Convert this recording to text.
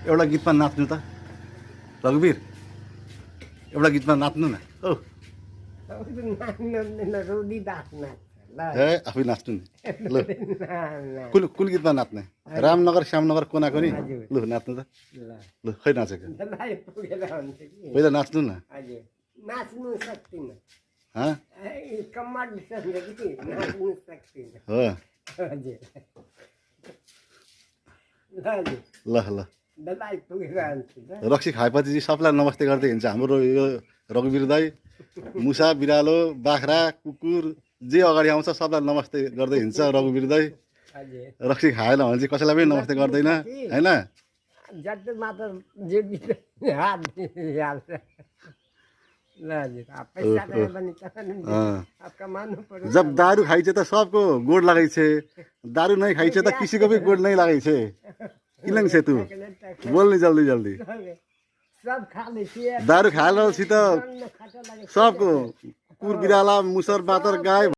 एउटा गीतमा नाच्नु त रघुवीर एउटा गीतमा नाच्नु न ओ ए आफै नाच्नु नि ल कुन गीतमा नाच्ने रामनगर श्यामनगर कोना कोनी लु नाच्नु त लु खै नाचेको पहिला नाच्नु न नाच्नु सक्दिन हाँ कम्मर नाच्नु सक्दिन हो हजुर ल ल दबाई पुगेर आउँछु रक्सी खाएपछि चाहिँ सबलाई नमस्ते गर्दै हिँड्छ हाम्रो यो रघुवीर दाई मुसा बिरालो बाख्रा कुकुर जे अगाडि आउँछ सबलाई नमस्ते गर्दै हिँड्छ रघुवीर दाई रक्सी खाएन भने चाहिँ कसैलाई पनि नमस्ते गर्दैन होइन जति मात्र जे हात हाल्छ ल हजुर पैसा पनि कमानु पर्यो जब दारू खाइछे त सबको गोड लगाइ छे दारू नहीं खाइछे त किसीको भी गोड नहीं लगाइ छे किलंग से तू बोल्ने जल्दी जल्दी सब खाले दारू खाएपछि त सबको कुकुर बिराला मुसर बातर गाई